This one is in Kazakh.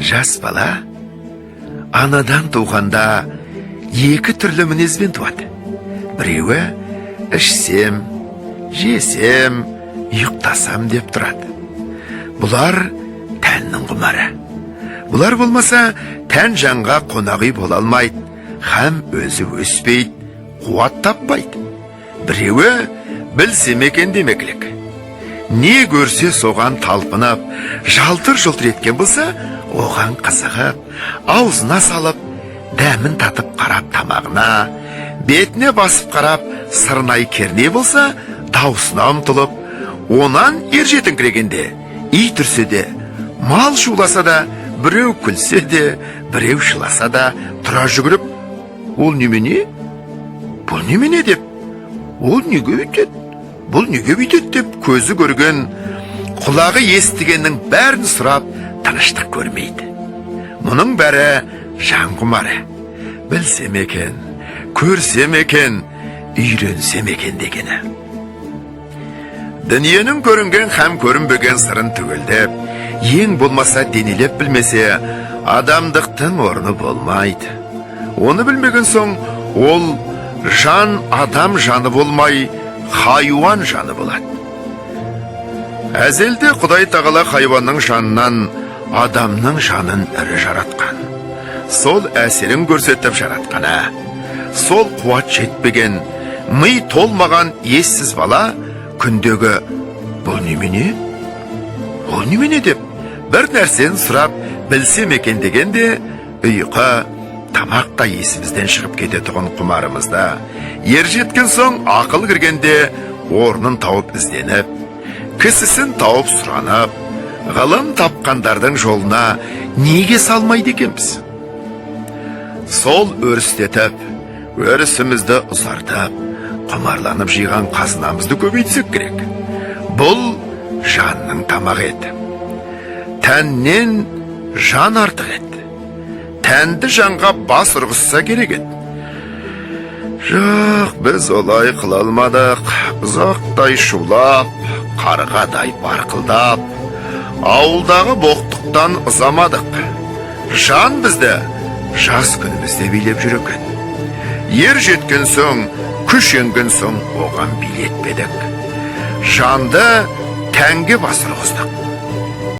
Жас бала анадан туғанда екі түрлі мінезбен туады. Біреуі ішсем, жесем, ұйықтасам деп тұрады. Бұлар тәннің құмары. Бұлар болмаса, тән жанға қонақ үй бола алмайды, һәм өзі өспейді, қуат таппайды. Біреуі білсем екен демеклік. Не көрсе соған талпынып, жалтыр-жұлтыр еткен болса, оған қызығып, аузына салып, дәмін татып қарап тамағына, бетіне басып қарап, сырнай керней болса, даусына ұмтылып, онан ер жетіңкірегенде, ит үрсе де, мал шуласа да, біреу күлсе де, біреу жыласа да, тұра жүгіріп, ол немене? Бұл немене деп, ол неге өйтеді? Бұл неге бүйтеді деп көзі көрген, құлағы естігеннің бәрін сұрап, тыныштық көрмейді. Мұның бәрі жан құмары. Білсем екен, көрсем екен, үйренсем екен дегені. Дүниенің көрінген һәм көрінбеген сырын түгелдеп, ең болмаса денелеп білмесе, адамдықтың орны болмайды. Оны білмеген соң, ол жан адам жаны болмай, хайуан жаны болады. Әзелде Құдай тағала хайуанның жанынан адамның жанын ірі жаратқан. Сол әсерін көрсетіп жаратқаны. Сол қуат жетпеген, ми толмаған ессіз бала күндегі бұл немене? Ол немене деп бір нәрсені сұрап білсем екен дегенде ұйқы, тамақ та есімізден шығып кететұғын құмарымызда ер жеткен соң ақыл кіргенде орнын тауып ізденіп, кісісін тауып сұранып, ғылым тапқандардың жолына неге салмайды екенбіз? Сол өрістетіп, өрісімізді ұзартып, құмарланып жиған қазынамызды көбейтсек керек. Бұл жанның тамағы еді. Тәннен жан артық еді. Тәнді жанға бас ұрғызса керек еді. Жоқ, біз олай қыла алмадық. Ұзақтай шулап, қарғадай барқылдап, ауылдағы боқтықтан ұзамадық. Жан бізді жас күнімізде билеп жүр екен. Ер жеткен соң, күш енген соң оған билетпедік. Жанды тәнге бас ұрғыздық.